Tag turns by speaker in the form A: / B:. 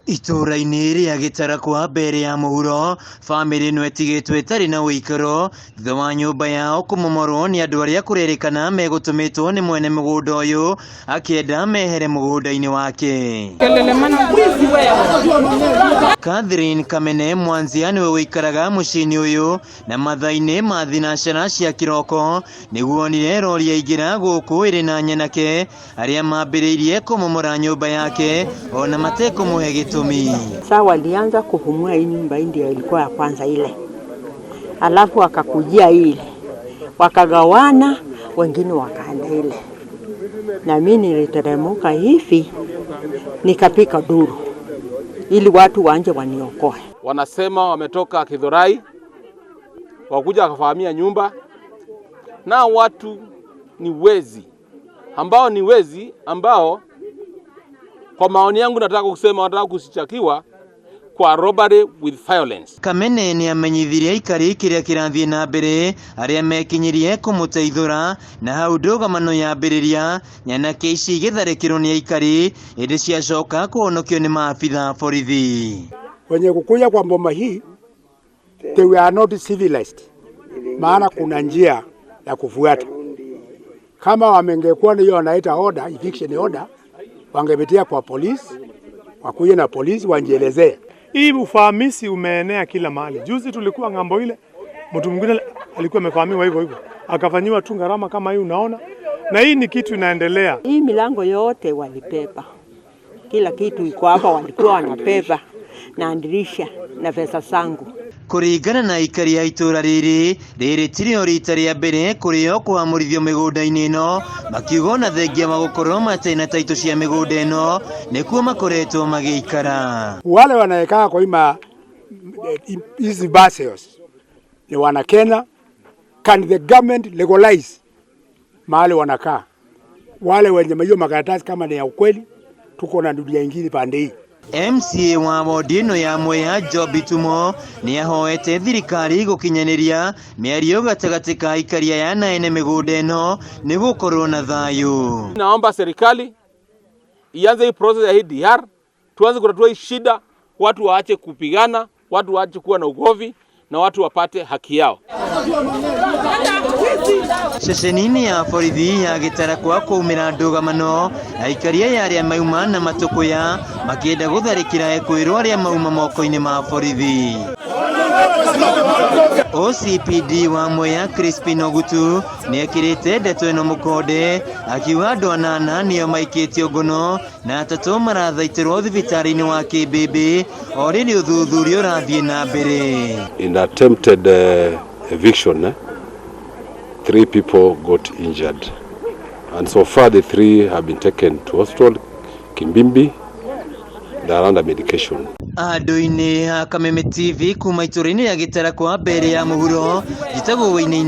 A: Itũũra-inĩ rĩa Gĩtarakwa mbere ya mũhuro, bamĩrĩ ĩno ĩtigĩtwo ĩtarĩ na ũikaro thutha wa nyũmba yao kũmomorwo nĩ andũ arĩa kũrerĩkana megũtũmĩtwo nĩ mwene mũgũnda ũyũ akĩenda mehere mũgũnda-inĩ wake. Catherine Kamene Mwanzia nĩwe ũikaraga mũciĩ-inĩ ũyũ na mathaa-inĩ ma thinacara cia kĩroko nĩguo onire rori yaingĩra gũkũ ĩrĩ na nyanake arĩa mambĩrĩirie kũmomora nyũmba yake ona matekũmũhe gĩtũmi.
B: Sa walianza kubomoa hii nyumba, hii ndio ilikuwa ya kwanza ile, alafu wakakujia ile, wakagawana, wengine wakaenda ile, na mimi niliteremuka hivi nikapiga nduru ili watu waje waniokoe.
C: Wanasema wametoka Githurai, wakuja wakavamia nyumba, na watu ni wezi ambao ni wezi ambao kwa maoni yangu nataka kusema wanataka kushtakiwa kwa robbery with violence.
A: Kamene nĩ amenyithirie aikari kĩrĩa kĩrathiĩ na mbere arĩa mekinyirie kũmũteithũra na hau ndũgamano yambĩrĩria nyanake ici igĩtharĩkĩrwo nĩ aikari ĩndĩ ciacoka kũhonokio nĩ maabitha borithi.
D: Wenye kukuja kwa mboma hii, they were not civilized, maana kuna njia ya kufuata. Kama wamengekuwa hiyo wanaita order, eviction order, wangepitia kwa polisi, wakuja na polisi wanjielezee.
E: Hii uvamizi umeenea kila mahali. Juzi tulikuwa ng'ambo ile, mtu mwingine alikuwa amevamiwa hivyo hivyo, akafanyiwa tu gharama kama hii unaona, na hii ni kitu inaendelea.
B: Hii milango yote walibeba, kila kitu iko hapa, walikuwa wanabeba na dirisha na pesa zangu.
A: Kũringana na aikari a itũũra rĩrĩ, rĩrĩ tirĩo rita rĩa mbere kũrĩo kũhamũrithio mĩgũnda-inĩ ĩno, makiuga ona thengia wa gũkorwo matarĩ na taitũ cia mĩgũnda ĩno nĩkuo makoretwo magĩikara.
D: Wale wanaekaa kwa ima hizi parcels ni wana Kenya. Can the government legalize mahali wanakaa? Wale wenye hiyo makaratasi kama ni ya ukweli, tuko na dunia ingine pande hii.
A: MCA wa wodi ĩno ya Mwea Job Tumo nĩ ahoete thirikari gũkinyanĩria mĩario gatagatĩ ka aikari aya na ene mĩgũnda ĩno nĩ gũkorwo na thayũ.
C: Naomba serikali ianze hii process ya hii DR, tuanze kutatua hii shida, watu waache kupigana, watu waache kuwa na ugomvi na watu wapate haki yao.
A: Ceceni-inĩ ya borithi ya Gĩtarakwa kwaumĩra ndũgamano aikari aya arĩa mauma na matũkũya makĩenda gũtharĩkĩra ekwĩrwo arĩa mauma moko-inĩ ma borithi. OCPD wa Mwea Crispin Ogutu nĩ ekĩrĩte ndeto ĩno mũkonde akiuga andũ anana nĩo maikĩtio ngono na atatũ marathaitĩrwo thibitarĩ-inĩ wa Kĩmbĩmbĩ o rĩrĩ ũthuthuria ũrathiĩ na mbere.
F: In attempted eviction, three people got injured. And so far the three have been taken to hospital, Kimbimbi. They are under medication.
A: Andũ-inĩ a Kameme TV kuma itũũra-inĩ rĩa Gĩtarakwa mbere ya mũhuro njĩtagwo Wĩinĩ.